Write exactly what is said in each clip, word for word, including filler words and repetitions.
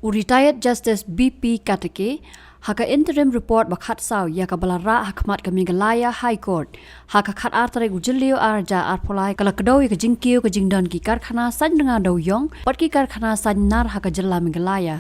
U Retired Justice B P Katake, ha ka interim report ba khatsaw ïa kaba la rah ha khmat ka Meghalaya High Court ha ka khatar tarik u Jylliew arhajar arphew lai, ka la kdew ïa ka jingkiew ka jingdon ki karkhana saiñ rnga dewiong bad ki karkhana saiñ nar ha ka jylla Meghalaya.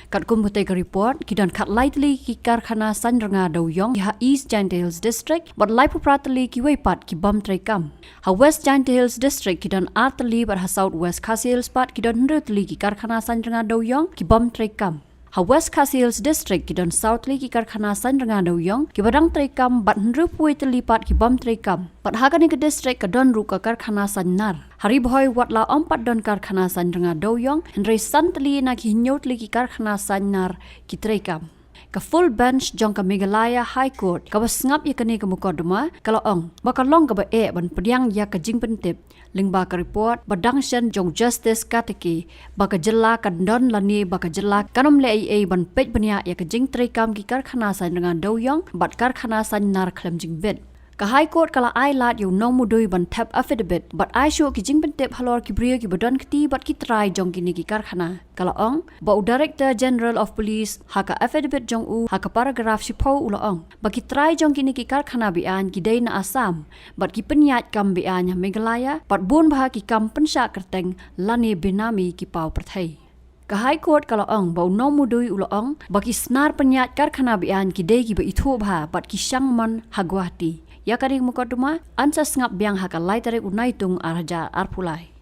Katkum katei ka report, ki don khatlai tylli ki karkhana saiñ rnga dewiong ha East Jaintia Hills District bad laiphew phra tylli kiwei pat ki bym treikam. Ha West Jaintia Hills District ki don ar tylli bad ha South West Khasi Hills pat ki don hynriew tylli ki karkhana saiñ rnga dewiong ki bym treikam. Ha West Khasi Hills District ki don saw tylli ki karkhana saiñ rnga dewiong kiba dang treikam bad hynriewphew tylli pat ki bym treikam. Bad ha kane ka district ka don ruh ka karkhana saiñ nar. Ha Ri Bhoi Watla ym pat don karkhana saiñ rnga dewiong, hynrei san tylli na ki hynñiew tylli ki karkhana saiñ nar ki treikam. Ka full bench jong ka Meghalaya High Court kaba sngap ïa kane ka mukotduma ka la ong ba ka long kaba eh ban pdiang ïa ka jingpyntip lyngba ka report ba dang shen jong Justice Katake ba ka jylla kan don lane ba ka jylla kan ym leh ei ei ban peit bniah ïa ka jingtreikam ki karkhana saiñ rnga dewiong bad karkhana saiñ nar khlem jingbit. Ka High Court ka la ai lad ïa u nongmudui ban thep affidavit bad ai shuh ki jingpyntip halor ki briew kiba don kti bad ki trai jong kine ki karkhana. Ka la ong ba u Director General of Police ha ka affidavit jong u ha ka paragraph shiphew u la ong ba ki trai jong kine ki karkhana be-aiñ ki dei na Assam bad ki pynïaid kam be-aiñ ha Meghalaya bad bun bha ki kam pynshah kyrteng lane benami ki paw pyrthei. Ka High Court ka la ong ba u nongmudui u la ong ba ki snar pynïaid karkhana be-aiñ ki dei kiba ithuh bha bad ki shang mon ha Guwahati. Ïa kane ka mukotduma yn sa sngap biang ha ka lai tarik u Naitung arhajar arphew lai.